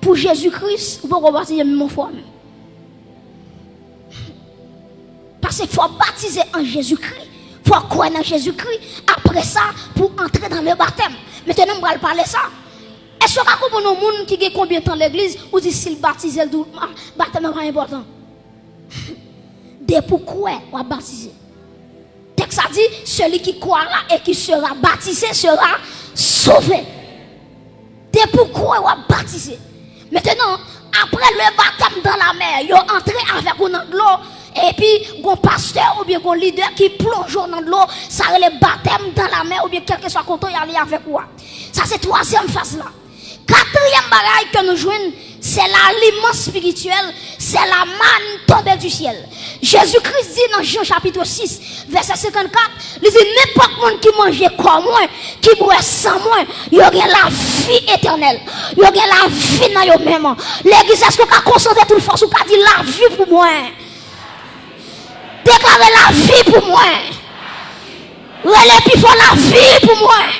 Pou Jezi Kris, ou poko batize menm yon fwa menm. Paske fò w batize an Jezikri, fò w kwè nan Jezikri, apre sa, pou w antre dans le baptême. Mentnan, m pral pale sa. Èske w ka konprann yon moun ki gen konbyen tan legliz, ou di si l batize, l tou, ah, batèm nan pa enpòtan? Depi w kwè, w ap batize. Tèks la di, celui qui croira et qui sera baptisé sera sauvé. Depi w kwè, w ap batize. Mentnan, apre le baptême dans la mer, yo antre avèk ou nan dlo, epi gon pastè oubyen gon lidè ki plonje w nan dlo, sa rele batèm dans la mer oubyen kèlkeswa kote y ale avèk ou a. Sa se twazyèm faz la. Katriyèm bagay ke nou jwenn, se laliman espirityèl, se la manne tombée du ciel. Jezi Kris di nan Jan chapit sis, vèsè senkannkat, li di, nenpòt moun ki manje kò mwen, ki bwè san mwen, yo gen lavi etènèl. Yo gen lavi nan yo menm. Legliz, èske w ka konsantre tout fòs ou ka di, lavi pou mwen? Deklare lavi pou mwen. Rele pi fò, lavi pou mwen.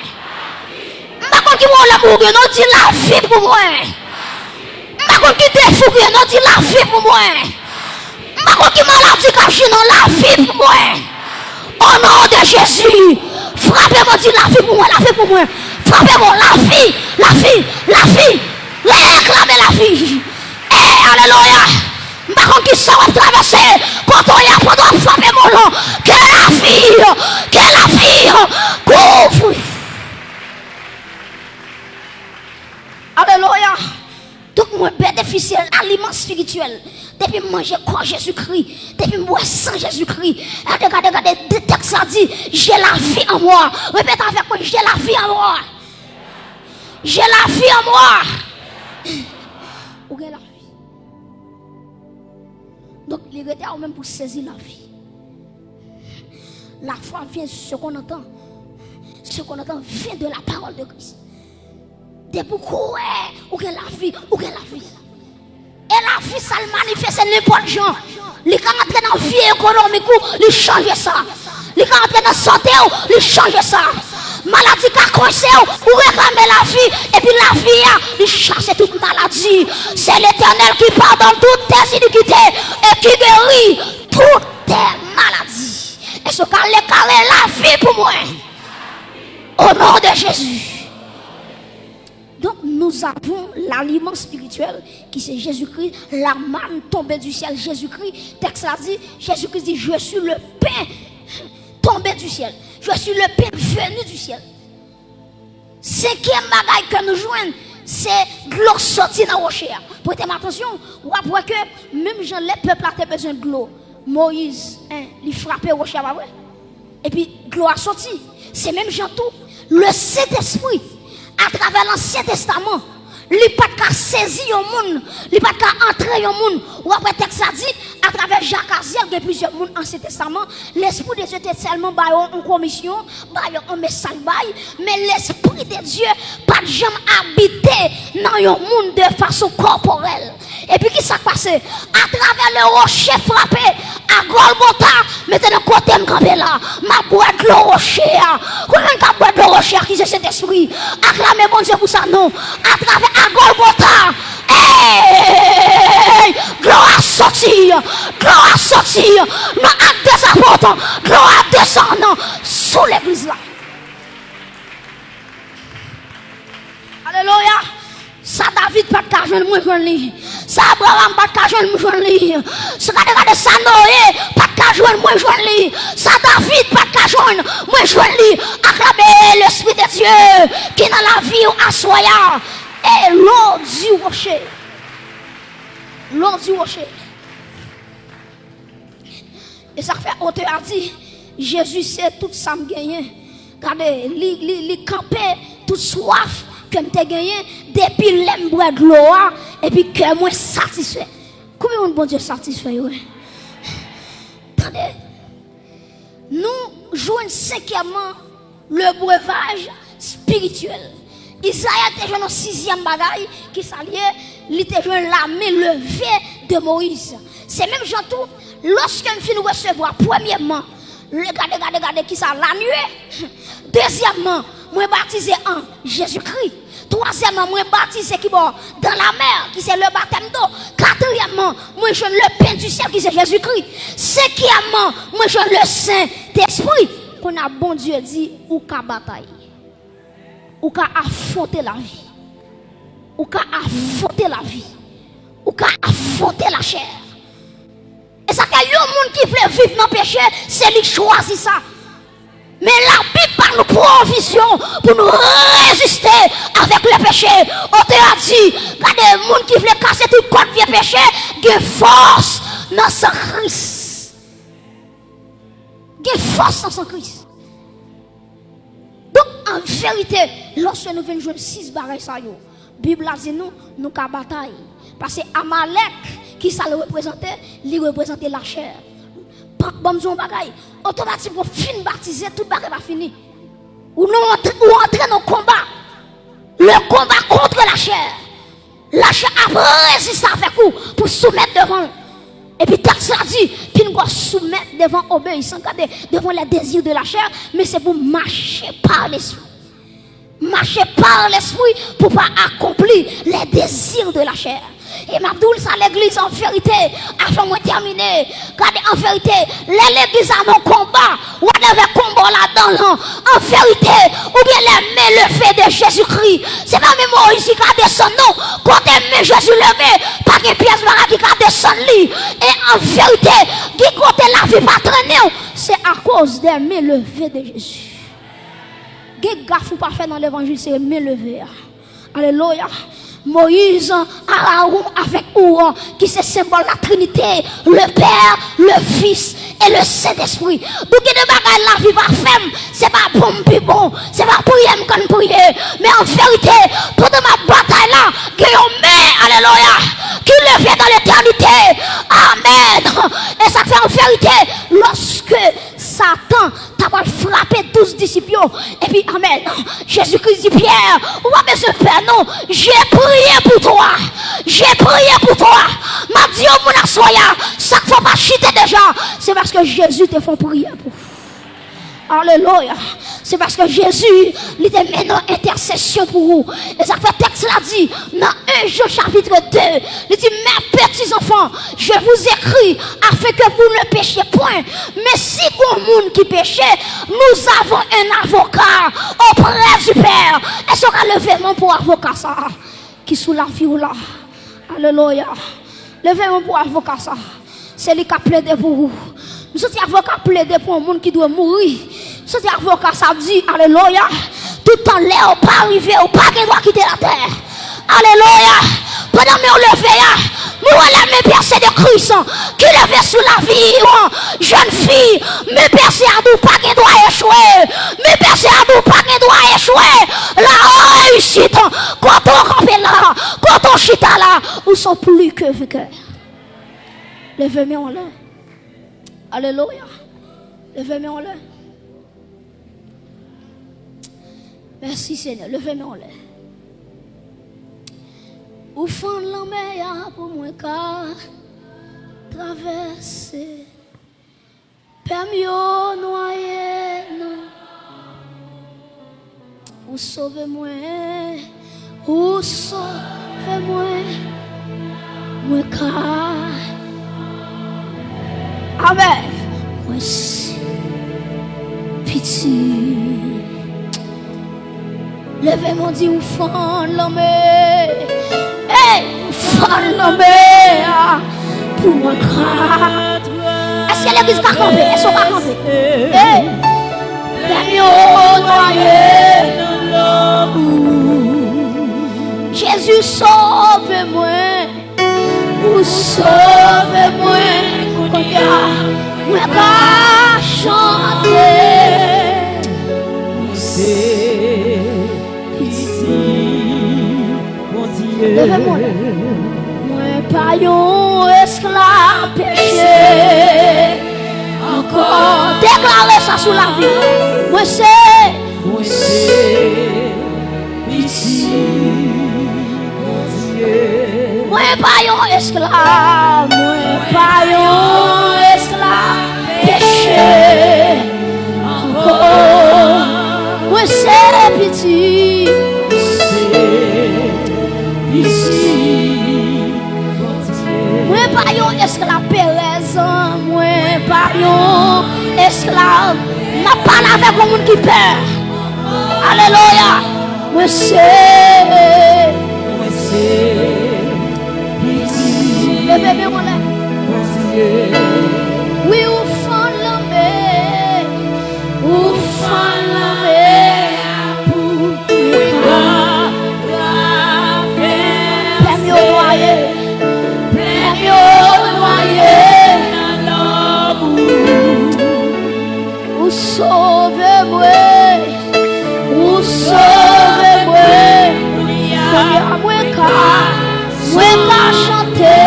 M pa konn ki pwoblèm ou gen, non, di lavi pou mwen. M pa konn ki defi w gen, non, di lavi pou mwen. M pa konn ki maladi k ap jwenn ou, lavi pou mwen. O non de Jezi, frape mwen, di lavi pou mwen, lavi pou mwen. Frape mwen, lavi, lavi, lavi. Reklame lavi. E, alelouya. M pa konn ki sa w ap travèse. Kote w ye a, pandan w ap frape mò lan, ke lavi, ke lavi kouvri. Alelouya. Donk, mwen benefisye laliman espirityèl. Depi m manje kò Jezikri, depi m bwè san Jezikri. Gade, gade, gade, de-, tèks la di, j'ai la vie en moi. Repete avèk mwen, j'ai la vie en moi. J'ai la vie en moi. Ou gen lavi. Donk, li rete a ou menm pou sezi lavi. La foi vient de ce qu'on entend. Ce qu'on entend vient de la parole de Christ. Depi w kwè, ou gen lavi, ou gen lavi. E lavi sa l manifeste nenpòt jan. Li ka antre nan vi ekonomik ou, li chanje sa. Li ka antre nan sante w, li chanje sa. Maladi ka kwense w, ou reklame lavi, epi lavi a, li chase tout maladi. C'est l'Éternel qui pardonne toutes tes iniquités et qui guérit toutes tes maladies. Èske w ka deklare lavi pou mwen? Au nom de Jésus. Donc, nous avons l'aliment spirituel qui c'est Jésus-Christ, la manne tombée du ciel, Jésus-Christ. Tèks la di, Jezikri di, je suis le pain tombé du ciel. Je suis le pain venu du ciel. Senkyèm bagay ke nou jwenn, se dlo soti nan woche a. Prete m atansyon, w ap wè ke menm jan lè pèp la te bezwen dlo, Moyiz, en, li frape woche a, pa vre? Epi dlo a soti. Se menm jan tou, Lesentespri, atravè Lansyen Testaman, li pa t ka sezi yon moun, li pa t ka antre yon moun. W ap wè tèks la di, atravè Jak Azyèl, gen plizyè moun Ansyen Testaman, Lespri de Dye te sèlman ba yo yon komisyon, ba yo yon mesaj bay, men Lespri de Dye pa t janm abite nan yon moun de fason kòporèl. Epi ki sa k pase? Atravè le rocher frappé à Golgotha, mentnan kote m kanpe la, m ap bwè dlo woche a. Konbyen moun k ap bwè dlo woche a ki se Sentespri? Aklame Bondye pou sa, non. Atravè a Golgotha, ey! Dlo a soti, dlo a soti. Nan Actes des Apôtres, dlo a desann sou legliz la. Alelouya! Sa David pa t ka jwenn, mwen jwenn li. Sa Abraram pa t ka jwenn, mwen jwenn li. Sa, gade, gade, sa Noye pa t ka jwenn, mwen jwenn li. Sa David pa t ka jwenn, mwen jwenn li. Aklame Lespri de Dye ki nan lavi. Lavi w aswè a, e lo di woche. Lo di woche. E sa k fè otè a di, Jezi se tout sa m genyen. Gade, li, li, li kanpe tout swaf ke m te genyen depi lè m bwè dlo a, epi kè mwen satisfè. Konbyen moun Bondye satisfè yo, wi? Tande, nou jwenn senkyèmman le breuvage spirituel. Izrayèl te jwenn yon sizyèm bagay, ki sa l ye? Li te jwenn la main levée de Moïse. Se menm jan tou, lòske m fin resevwa, premyèman, le, gade, gade, gade, ki sa? La nuée. Dezyèmman, mwen batize an Jezikri. Twazyèmman, mwen batize ki bò? Dans la mer, ki se le baptême d'eau. Katriyèmman, mwen jwenn le pain du ciel, ki se Jezikri. Senkyèmman, mwen jwenn le Sentespri. Kounye a, Bondye di, ou ka batay. Ou ka afwonte lavi. Ou ka afwonte lavi. Ou ka afwonte lachè. E sa fè yon moun ki vle viv nan peche, se li k chwazi sa. Men Labib ba nou pwovizyon pou nou reziste avèk le péché. Otè a di, gade, moun ki vle kase tout kòd vye peche, gen fòs nan san Kris. Gen fòs nan san Kris. Donk, an verite, lòske nou vin jwenn sis bagay sa yo, Bib la di nou, nou ka batay. Paske Amalèk, ki sa l reprezante? Li reprezante lachè. Pa, ban m di w yon bagay, otomatikman w fin batize, tout bagay pa fini. Ou nan antre, ou antre nan konba. Le combat contre la chair. Lachè ap reziste avèk ou pou soumèt devan l. Epi tèks la di, fin gwo soumèt devan obeyisan, gade, devant les désirs de la chair, men se pou mache pa lespri. Mache pa lespri pou pa akonpli les désirs de la chair. E m ap di w sa legliz an verite, avan mwen tèmine, gade an verite, lè legliz la nan konba, whatever konba w ladan l lan, an verite, ou gen les mains levées de Jésus-Christ. Se pa men Moyiz ki ka desann non, kote men Jezi leve, pa gen pyès bagay ki ka desann li. E an verite, gen kote lavi pa trennen w, se akoz des mains levées de Jésus. Gen gaf ou pa fè nan levanjil, se men leve a. Alelouya. Moyiz, Arawon avèk Ouran, ki se senbòl la Trinite, le Père, le Fils et le Saint-Esprit. Donk, gen de bagay lavi pa fè m, se pa bon m pi bon, se pa priyè m konn priye. Men an verite, pandan m ap batay la, gen yon men, alelouya, ki leve dans l'éternité. Amèn. E sa fè an verite, lòske Satan ta pral frape douz disip yo. Epi, amèn, Jezikri di Pyè, ou pa bezwen pè non. J'ai prié pour toi. J'ai prié pour toi. M ap di yon moun aswè a, sa k fè w pa chita deja, se paske Jezi te fè yon priyè pou ou. Alelouya. Se paske Jezi, li te mennen yon entèsesyon pou ou. E sa k fè tèks la di, nan en Jan chapit de, li di, mes petits enfants, je vous écris afin que vous ne péchiez point. Men si gon moun ki peche, nous avons un avocat auprès du Père. Èske w ka leve men pou avoka sa a ki sou lavi w la? Alelouya. Leve men pou avoka sa a. Se li k ap plede pou ou. M santi avoka plede pou yon moun ki dwe mouri. M santi avoka sa ap di, alelouya, toutan lè w pa rive, ou pa gen dwa kite latè. Alelouya. Pandan men w leve a, nou wè les mains percées de Christ ki leve sou lavi w, jèn fi. Men pèse a di w pa gen dwa echwe. Men pèse a di w pa gen dwa echwe. La réussite, kote w kanpe la, kote w chita la, ou sont plus que vainqueurs. Leve men w anlè. Alelouya. Leve men w anlè. Mèsi, Senyè. Leve men w anlè. Ou fann lanmè a pou mwen ka travèse. Pè m yo nwaye nan. Ou sove mwen, ou sove mwen, mwen ka. Amèn. Mwen se pitit. Leve men w di ou fann lanmè. Hey, ou fann lanmè a pou mwen ka. Èske legliz ka kanpe? Èske w ka kanpe? Hey! Lè m yo nwaye nan lanmou. Jezi sove mwen, ou sove mwen, kounye a mwen ka chante. Mwen se pitit Bondye. Leve men w. Mwen pa yon esklav peche ankò. Deklare sa sou lavi w. Mwen se Mwen se pitit Bondye. Mwen pa yon esklav, mwen pa yon esklav peche ankò. Mwen se pitit. Se pitit Bondye. Mwen pa yon esklav perèz, mwen pa yon esklav. M ap pale avèk yon moun ki pè. Alelouya. Mwen se. Mwen se pitit. Leve men w anlè. Bondye. Wi, ou fann lanmè. Ou fann lanmè a pou nou ka travèse. Pèmèt yo nwaye. Pèmèt yo nwaye nan lanmou. Ou sove mwen. Ou sove mwen. Kounye a mwen ka, mwen ka chante.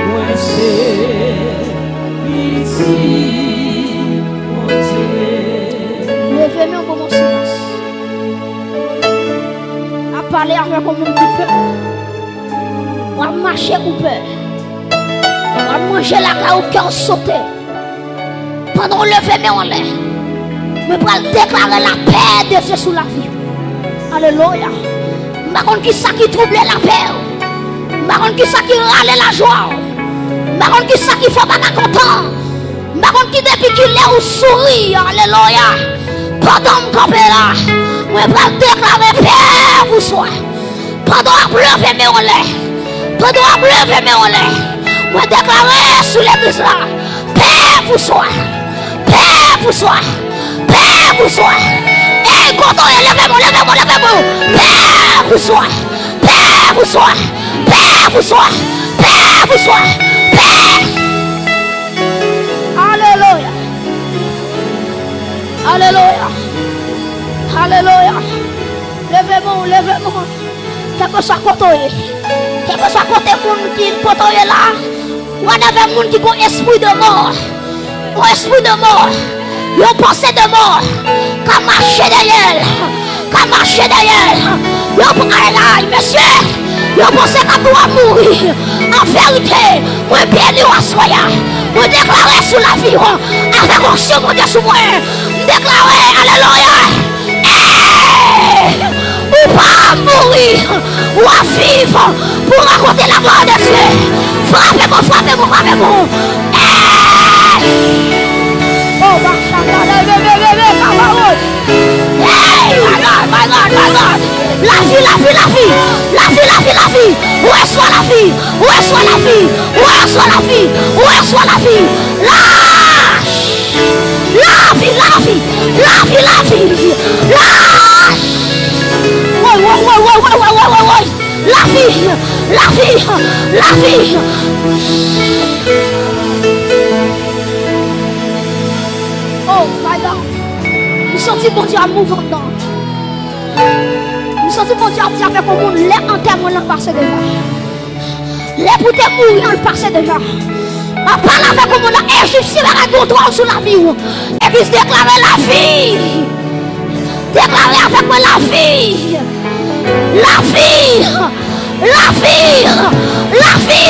Mwen se pitit Bondye. Leve men w pou yon silans. Ap pale avèk yon moun ki pè. W ap mache ou pè. W ap manje lakay ou kè w sote. Pandan w leve men w anlè, mwen pral deklare lapè de Dye sou lavi w. Alelouya. M pa konn kisa ki twouble lapè w. M pa konn kisa ki rale lajwa w. M pa konn kisa ki fè w pa ka kontan. M pa konn ki depi kilè ou souri. Alelouya. Pandan m kanpe la, mwen pral deklare pè pou swa. Pandan w ap leve men w anlè, pandan w ap leve men w anlè, mwen deklare sou legliz la, pè pou swa, pè pou swa, pè pou swa. Ey, kote w ye, leve men w, leve men w, leve men w. Pè pou swa, pè pou swa, pè pou swa, pè pou swa, pè. Alelouya. Alelouya. Alelouya. Leve men w, leve men w. Kèlkeswa kote w ye, kèlkeswa kote moun ki kote w ye la, ou andedan moun ki gon espri de mò, yon espri de mò, yon panse de mò, ka mache dèyè l, ka mache dèyè l. Yo p-, ay, ay, mesye, yo panse k ap dwe mouri. An verite, mwen beni w aswè a. Mwen deklare sou lavi w, avèk onksyon Bondye sou mwen, m deklare, alelouya. Ey! Ou pa ap mouri, w ap viv pou rakonte laglwa de Dye. Frape mwen, frape mwen, frape mwen. Ey! Oh, bachata, le, le, le, le, le, kabawo. Ey! My God, my God, my God. Lavi, lavi, lavi. Lavi, lavi, lavi. Resevwa lavi. Resevwa lavi. Resevwa lavi. Resevwa lavi. Lach. Lavi, lavi, lavi, lavi, lavi. Woy, woy, woy. Lavi, lavi, lavi. Oh, my God. M santi Bondye ap move anndan. M santi Bondye ap di avèk yon moun, lè antèman an pase deja. Lè pou te mouri an pase deja. M ap pale avèk yon moun la, Ejipsyen pa ka gen yon twòn sou lavi w. Legliz deklare lavi. Deklare avèk mwen lavi. Lavi. Lavi. Lavi.